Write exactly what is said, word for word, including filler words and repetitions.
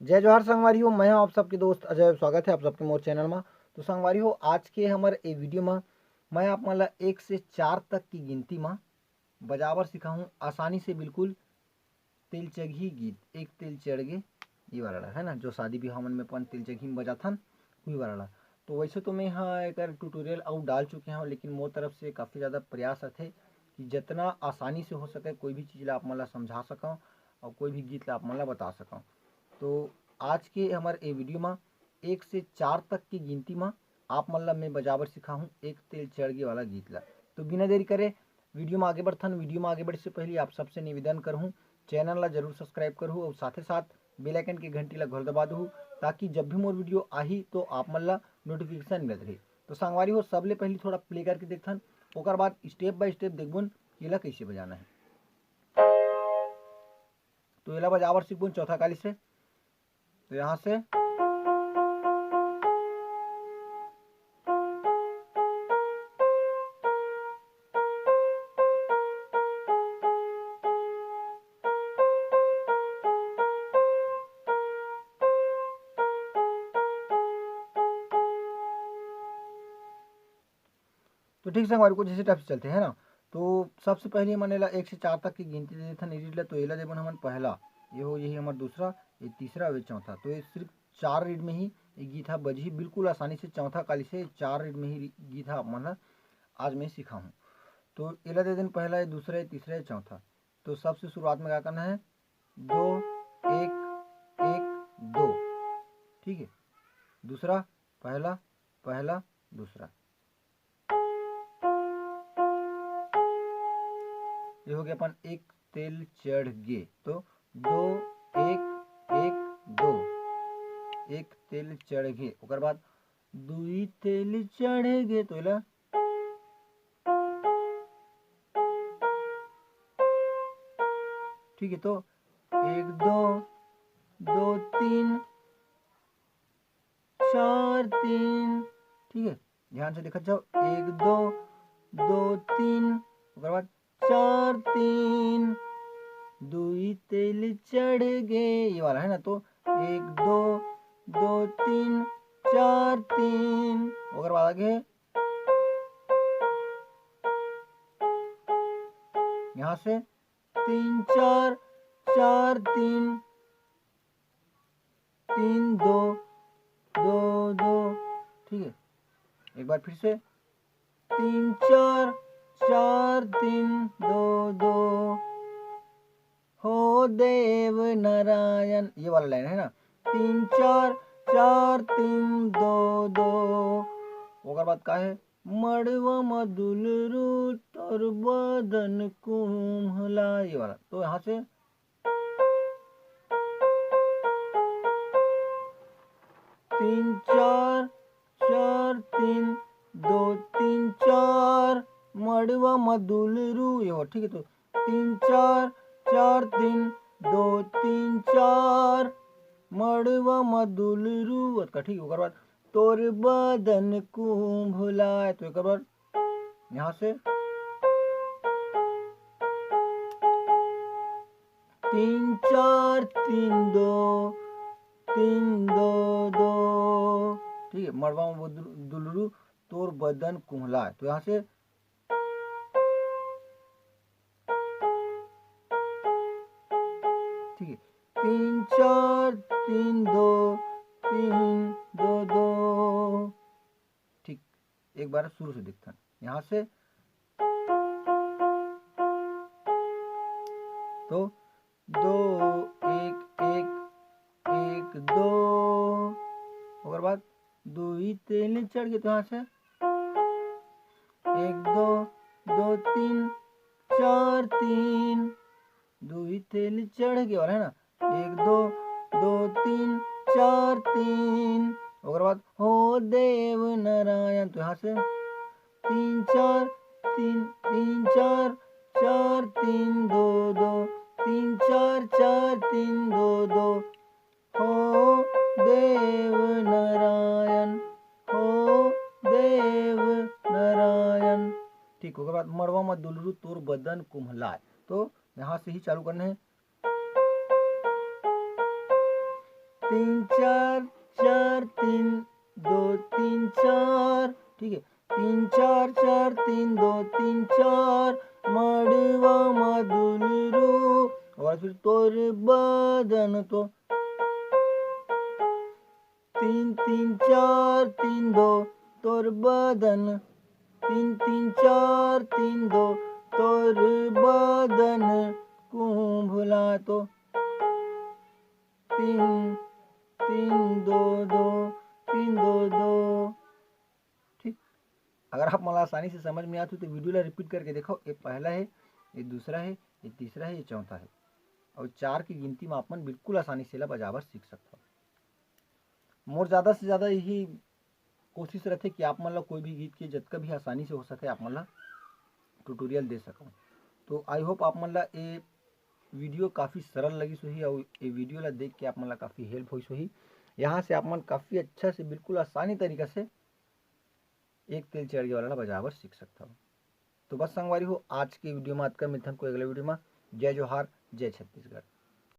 जय जोहार संगवारी हो, मैं हूं आप सबके दोस्त अजय। स्वागत है आप सबके मोर चैनल मा। तो संगवारी हो, आज के हमर ए वीडियो मा मैं आप मन ला एक से चार तक की गिनती मा बजाबर सिखाहूं आसानी से बिल्कुल। तेलचघी गीत, एक तेल चढ़ गे, ये वाला ला, है ना, जो शादी बिहाव मन में अपन तेलचघी में बजाथन, वही वाला ला। तो वैसे तो मैं यहाँ एकर ट्यूटोरियल अउ डाल चुके हूँ, लेकिन मोर तरफ से काफ़ी ज़्यादा प्रयास रथे कि जितना आसानी से हो सके कोई भी चीज़ ला आप मन ला समझा सकूँ और कोई भी गीत ला आप मन ला बता सकूँ। तो आज के हमर ए वीडियो मा एक से चार तक की गिनती मा आप मन ला मैं बजाबर सिखाहूँ एक तेल चढ़ गे वाला गीत ला। तो बिना देरी करे वीडियो में आगे बढ़थन। वीडियो में आगे बढ़े से पहले आप सबसे निवेदन करहूँ, चैनल ला जरूर सब्सक्राइब करहू और साथे साथ बेल आइकन के घंटी ला घोर दबा दहू, ताकि जब भी मोर वीडियो आही तो आप मन ला नोटिफिकेशन मिलत रही। तो संगवारी हो, सबले पहले थोड़ा प्ले करके देखथन, ओकर बाद स्टेप बाय स्टेप देखबुन कि एला कैसे बजाना है। तो एला बजाबर सीखबुन चौथा काली से। तो यहाँ से तो ठीक संगवारी, कुछ इसी टाइप से चलते हैं ना। तो सबसे पहले हमन एला एक से चार तक की गिनती दे देथन, रीड ला। तो एला देबन हमन पहला, ये हो, यही हमर दूसरा, ये तीसरा, ये चौथा। तो ये सिर्फ चार रीड में ही ये गीत हा बजही बिल्कुल आसानी से। चौथा काली से चार रीड में ही गीत हा आप मन ला आज मैं सिखाहूँ। तो एला दे देन पहला, ये दूसरा, ये तीसरा, ये चौथा। तो सबसे शुरुआत में क्या करना है, दो, एक, एक, दो, ठीक है। दूसरा, पहला, पहला, दूसरा। ये हो गया अपन एक तेल चढ़ गे। तो दो, एक, एक, दो, एक तेल चढ़ गे। ओकर बाद दुई तेल चढ़ गे, तो एला, ठीक है, तो एक, दो, दो, तीन, चार, तीन, ठीक है, ध्यान से देखत जाओ, एक, दो, दो, तीन, ओकर बाद चार, तीन, दुई तेल चढ़ गे, ये वाला है ना। तो एक, दो, दो, तीन, चार, तीन, ओकर बाद आगे यहाँ से तीन, चार, चार, तीन, तीन, दो, दो, दो, ठीक है। एक बार फिर से, तीन, चार, चार, तीन, दो, दो, हो देव नारायण, ये वाला लाइन है ना, तीन, चार, चार, तीन, दो, दो। ओकर बाद का है, मड़वा म दुलरू तोर बदन कुम्हला, ये वाला। तो यहाँ से तीन, चार, चार, तीन, दो, तीन, चार, मड़वा म दुलरू, ये हो, ठीक है। तो तीन, चार, चार, तीन, दो, तीन, चार, मड़वा म दुलरू, अतका, ठीक है। ओकर बाद तोर बदन कुम्हला, तो एक बार यहाँ से तीन, चार, तीन, दो, तीन, दो, दो, ठीक है। मड़वा म दुल-, दुलरू तोर बदन कुम्हला, तो यहाँ से, ठीक है, तीन, चार, तीन, दो, तीन, दो, दो, ठीक। एक बार शुरू से देखथन, यहाँ से, तो दो, एक, एक, एक, दो, ओकर बाद दुई तेल चढ़ गे, तो यहाँ से एक, दो, दो, तीन, चार, तीन, दुई तेल चढ़ गे वाला है ना, एक, दो, दो, तीन, चार, तीन, ओकर बाद हो देव नारायण, तो यहाँ से तीन, चार, तीन, तीन, चार, चार, तीन, दो, दो, तीन, चार, चार, तीन, दो, दो, हो देव नारायण, हो देव नारायण। ठीक, ओकर बाद मड़वा म दुलरू तोर बदन कुम्हलाय। तो यहाँ से ही चालू करना है। तीन चार चार तीन दो तीन चार, ठीक है, तीन चार चार तीन दो तीन चार, मड़वा मा दुलरू, और फिर तोर बदन तो तीन तीन चार तीन दो तोर बदन, तीन तीन चार तीन दो तोर बदन, कुंभला तो तीन तीन दो दो तीन दो दो। ठीक, अगर आप मन ला आसानी से समझ में आत हो तो वीडियो ला रिपीट करके देखो। ये पहला है, ये दूसरा है, ये तीसरा है, ये चौथा है। और चार की गिनती में आप मन बिल्कुल आसानी से ला बजाबर सीख सकते हो। मोर ज़्यादा से ज़्यादा यही कोशिश रहथे कि आप मन ला कोई भी गीत के जतका भी आसानी से हो सके आप मन ला ट्यूटोरियल दे सकूँ। तो आई होप आप मन ला ये वीडियो काफ़ी सरल लगिस होही और ये वीडियो ला देख के आप मन ला काफ़ी हेल्प होइस होही। यहाँ से आप मन काफ़ी अच्छा से बिल्कुल आसानी तरीका से एक तेल चढ़ गए वाला ला बजाबर सीख सकता हो। तो बस संगवारी हो, आज के वीडियो में अतका, मिलथन कोई अगला वीडियो में। जय जोहार, जय छत्तीसगढ़।